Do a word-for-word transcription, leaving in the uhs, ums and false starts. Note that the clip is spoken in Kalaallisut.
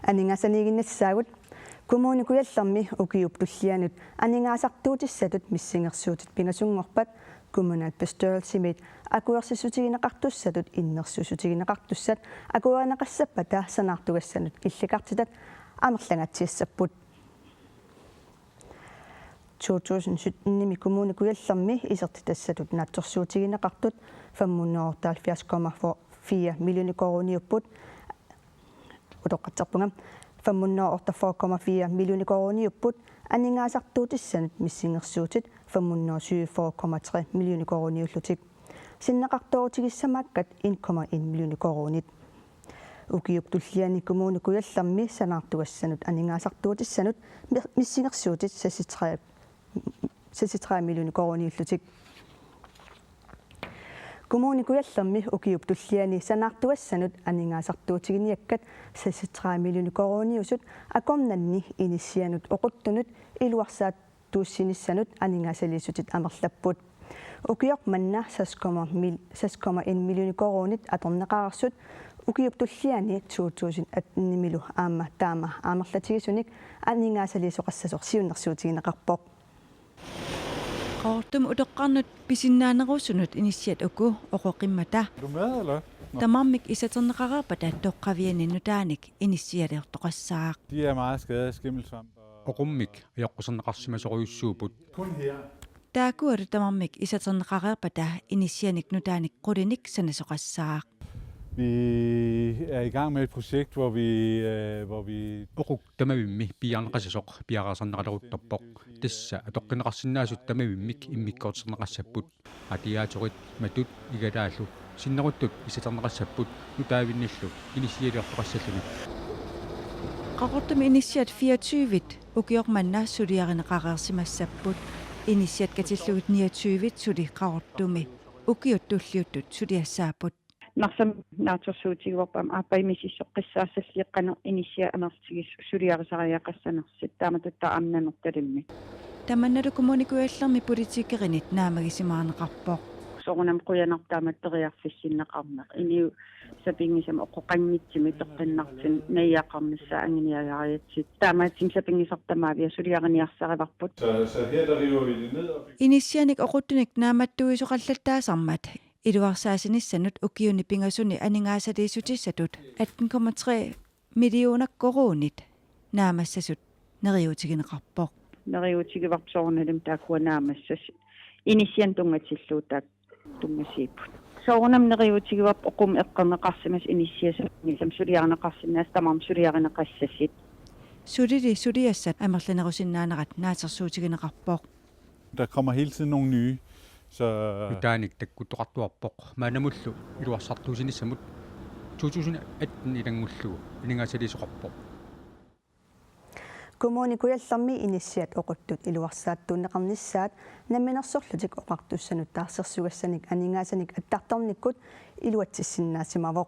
Aningaasaliiginnassaagut. Kommune Kujallermi ukiup tullianut aningaasartuutissatut missingersuutit pingasunngorpat kommunalbestyrelsimiit akuersissutigineqartussatut innersuussutigineqartussat akuerineqassappata sanaartugassanut illikartitat amerlangaatsiassapput. To tusind syttenimi Kommune Kujallermi isertitassatut naatsorsuutigineqartut femhundrede otteoghalvfjerds komma fire millioner koruuniupput, utoqqatserpunga, femhundrede otteogfyrre komma fire millioner koruuniupput, aningaasartuutissanut missingersuutit femhundrede syvogfyrre komma tre millioner koruuniullutik. Sinneqartoorutigissamaakkat en komma en millioner koruunit. Ukiup tulliani Kommune Kujallermi sanaartugassanut aningaasartuutissanut mi-, missingersuutit seksogtredive, seksogtredive millioner koruuniullutik. Kommune Kujallermi ukiup tulliani sanaartugassanut aningaasartuutiginiakkat seksogtredive millioner koruuniusut akornanni inissianut oquttunut iluarsaat- tuussinissanut aningaasaliissutit amerlapput. Ukioq manna seks komma mil-, seks komma en millioner koruunit atorneqareersut ukiup tulliani to tusind attenimilu aamma taama amerlatigisunik aningaasaliisoqassasoq siunnersuutigineqarpoq. Qaqortumi utoqqarnut pisinnaanerusunut inissiat uku oqoqimmata. Er du med, eller? Nå. Tamarmik isaterneqareerpata toqqaviani nutaanik inissialiortoqassaaq. De er meget skadet af skimmelsvamp. Oqummik ajoqquserneqarsimasorujussuupput. Kun her. Taakkualu tamarmik isaterneqareerpata inissianik nutaanik qulinik sanasoqassaaq. Vi er i gang med et projekt, hvor vi, øh, hvor vi Oquk tamavimmi piiarneqassasoq piareersarneqaleruttorpoq. Tassa atoqqineqarsinnaasut tamavimmik immikkoortinneqassapput. Radiatorit, matut, igalaallu sinneruttut isaterneqassapput nutaavinnillu inissialiortoqassalluni. Qaqortumi inissiat fireogtyve ukioq manna suliarineqareersimassapput. Inissiat katillugit niogtyve suli Qaqortumi ukiut tulliuttut suliassaapput. Narsam naatsorsuutigivarput aamma aappaa misissoqqissaassallugu qanoq inissiat amerlatigisut suliarisariaqassanersut taamatut aamma Nanortalimmi. Tamannalu Kommune Kujallermi politikerinit naammagisimaarneqarpoq. Soorunami qujanartumik taamatut periarfissinneqarneq. Inuit sapinngisamik oqoqanngitsumik peqqinnartumik najugaaqarnissaat anguniagariatsitut. Taamaattumik sapinngisartut tamaaviat suliariniarsarivarput. Så, så her der river vi det ned og Inissianik oquttunik naammattuisoqallattaasarmat iluarsaasinissanut ukiuni pingasuni aningaasaliissutissatut atten komma tre millioner koruunit naammassasut neriuutigineqarpoq. Neriuutigivarput soorunalimi taakkua naammassasut. Inissianik tunngatillugu taakku tunngasuupput. Soorunami neriuutigivarput oqummik eqqorneqarsimasut inissiat sapinngisamik suliarineqarsinnaasut tamarmik suliarineqassasut. Sulili suliassat amerlanerusinnaanerat naatsorsuutigineqarpoq. Der kommer hele tiden nogle nye, så Nutaanik takkuttoqartuarpoq maannamullu iluarsartuussinissamut to tusind atten ilanngullugu aningaasaliisoqarpoq. Kommune Kujallermi inissiat oquttut iluarsaattuunneqarnissaat Namminersorlutik Oqartussanut taarsersugassanik aningaasanik attartornikkut iluatsissinnaasimavoq.